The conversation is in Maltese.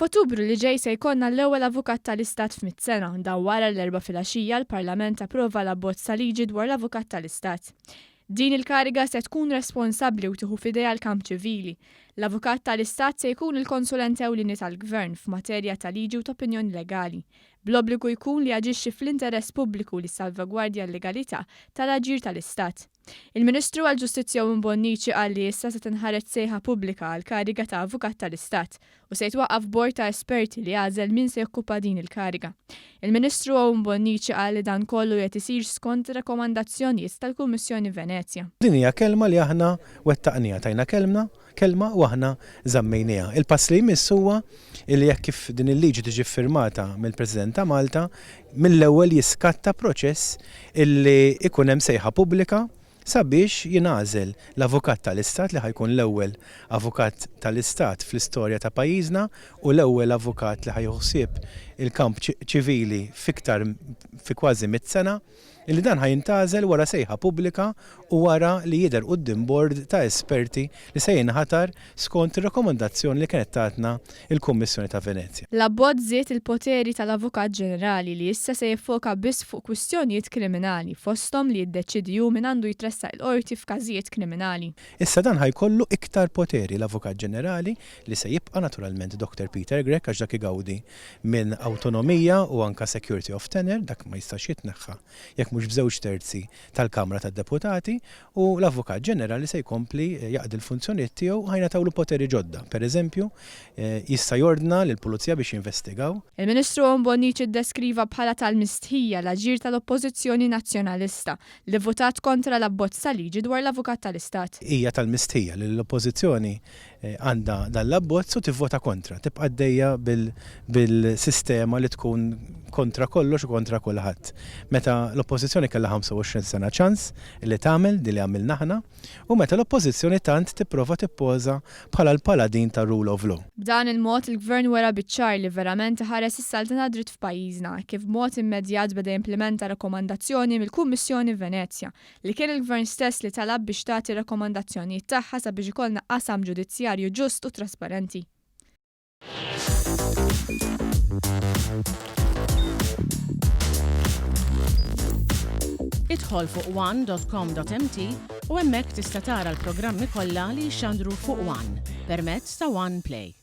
F'Ottubru li ġej se jkollna l-ewwel Avukat tal-Istat f'mitt sena, dan wara li l-Erbgħa filgħaxija l-Parlament approva l-abbozz ta' liġi dwar l-Avukat tal-Istat. Din il-kariga se tkun responsabbli u tieħu f'idejha l-kamp ċivili. L-Avukat tal-Istat se jkun il-konsulent ewlieni tal-Gvern f'materja ta' liġi u ta' opinjoni legali. Bl-obbligu jkun li jaġixxi fl-interess pubbliku li jissalvagwardja l-legalità tal-aġir tal-Istat. Il-Ministru għall-Ġustizzja Owen Bonnici qal li issa se tinħareġ sejħa pubblika għall-kariga ta' Avukat tal-Istat u se jitwaqqaf bord ta' esperti li jagħżel min se jokkupa din il-kariga. Il-Ministru Owen Bonnici qal li dan kollu qiegħed isir skont ir-rakkomandazzjonijiet tal-Kummissjoni Venezja. Din hija kelma li aħna wettaqniha, tajna kelmna, kelma u aħna żammejniha. Il-pass li jmiss huwa li hekk kif din il-liġi tiġi ffirmata mill-President ta' Malta, mill-ewwel jiskatta proċess illi jkun hemm sejħa pubblika sabiex jingħażel l-Avukat tal-Istat li ħa jkun l-ewwel Avukat tal-Istat fl-istorja ta' pajjiżna u l-ewwel avukat li ħa jieħu ħsieb il-kamp ċivili f'iktar fi kważi mitt sena. Illi dan ħa jintgħażel wara sejħa pubblika u wara li jidher quddiem bord ta' esperti li se jinħatar skont ir-rakkomandazzjoni li kienet tatna l-Kummissjoni ta' Venezja. L-abbozz żied il-poteri tal-Avukat Ġenerali li issa se jiffoka biss fuq kwistjonijiet kriminali, fosthom li jiddeċiedi hu min għandu jitressaq il-Qorti f'każijiet kriminali. Issa dan ħa jkollu iktar poteri l-Avukat Ġenerali li se jibqa' naturalment Doctor Peter Grech għax dak igawdi minn awtonomija u anke security of tenure, dak ma jistax jitneħħa jekk mhux b'żewġ terzi tal-Kamra tad-Deputati, u l-Avukat Ġenerali se jkompli jaqdi l-funzjonijiet tiegħu u ħa jingħatawlu poteri ġodda. Per eżempju, jista' jordna lill-Pulizija biex jinvestigaw. Il-Ministru Owen Bonnici ddeskriva bħala tal-mistħija l-aġir tal-Oppożizzjoni Nazzjonalista li vvutat kontra l-abbozz ta' liġi dwar l-Avukat tal-Istat. Hija tal-mistħija li l-Oppożizzjoni għandha dan l-abbozz u tivvota kontra. Tibqa' għaddejja bil-sistema li tkun kontra kollox u kontra kulħadd. Meta l-Oppożizzjoni kellha 25 sena ċans li tagħmel din li għamilna aħna u meta l-Oppożizzjoni tant tipprova tippoża bħala l-paladin tar-rule of law. B'dan il-mod il-Gvern wera biċ-ċar li verament iħares is-saltna tad-dritt f'pajjiżna hekk kif b'mod immedjat beda jimplimenta rakkomandazzjoni mill-Kummissjoni Venezja li kien il-Gvern stess li talab biex tagħti r-rakkomandazzjonijiet tagħha sabiex ikollna qasam ġudizzjarju ġust u trasparenti. Idħol fuq one.com.mt u hemmhekk tista' tara l-programmi kollha li jixxandru fuq One permezz ta' One Play.